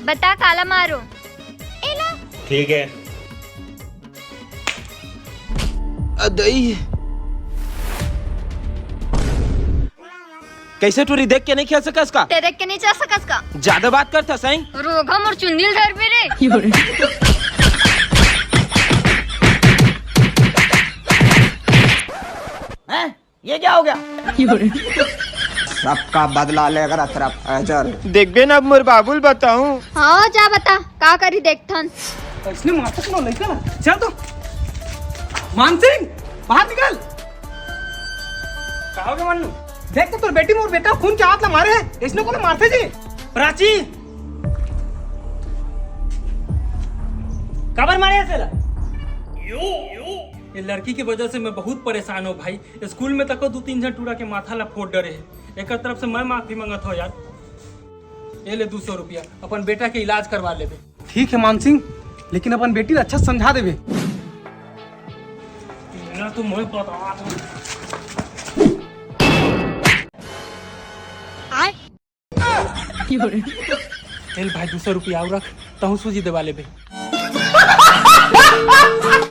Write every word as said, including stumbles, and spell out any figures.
बता काला मारो। एला। ठीक है। अदई। कैसे टूरी, देख के नहीं खेल सकस का? ते देख के नहीं चल सकस का? ज्यादा बात करता सही। रोगा मोर चुन्नी ल धरबे रे। हैं? ये क्या हो गया? सबका बदला लेकर अतरफ अजर। देखबे ना, अब मोर बाबू ल बताऊं। हाँ, जा बता, का करी देखथन। इसने मारता क्यों लड़का ना? चल तो। मानसिंह, बाहर निकल। का हो गया मन्नू? देख तो, तोर बेटी मोर बेटा खून के हाथ ला मारे है। इसने को मारते जी। प्राची, काबर मारे है तेला? ये लड़की के वजह से मैं बहुत परेशान हूँ भाई। स्कूल में तको दू तीन झन टूरा के माथा ला फोड़ डरे हे। एकर तरफ से मैं माफी मांगत हूँ यार। ये ले दू सौ रुपया, अपन बेटा के इलाज करवा लेबे। ठीक है मानसिंह, लेकिन अपन बेटी ला अच्छा समझा देबे। मेरा तो मैं बता दूं। आय। चल भाई, दू सौ रुपया और रख, तहूँ सूजी देवा लेबे।